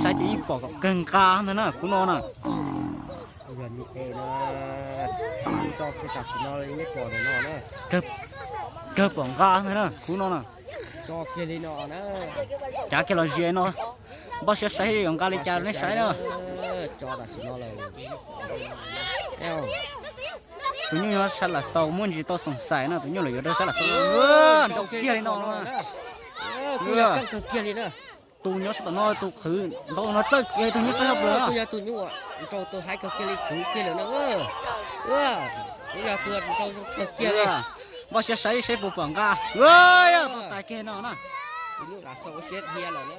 Saib ces yeej pom kom kawg nqa ntag na khub no na. Yog ni e na, tso kiag tam sim no yeej pom ntawm no na. Kawg pom nqa ntag na khub no na. Tso kiag li no na. Cav kiag los zis no, npaj siab saib yuav nqa li cas rau nej saib na. Tso tam sim no lawm. Tus nyuj nyob sab Lav Xaus muaj ntsis tau xoom xais no, tus nyuj los yuav rau sab Lav Xaus. Nrau kiag li no na. Tus nyob sab tom no tus qhwv ntau no txawj kiag tus nyuj txawj nyob pw. Tus yog tus nyuj nrau tus haib kawg kiag li qhwv kiag lawm na. Tus yog tus nrau kawg kiag li. Npaj siab saib saib puas pom nqa. Tau tais kiag no na. Tus nyuj Lav Xaus ua siab dhia lawm na.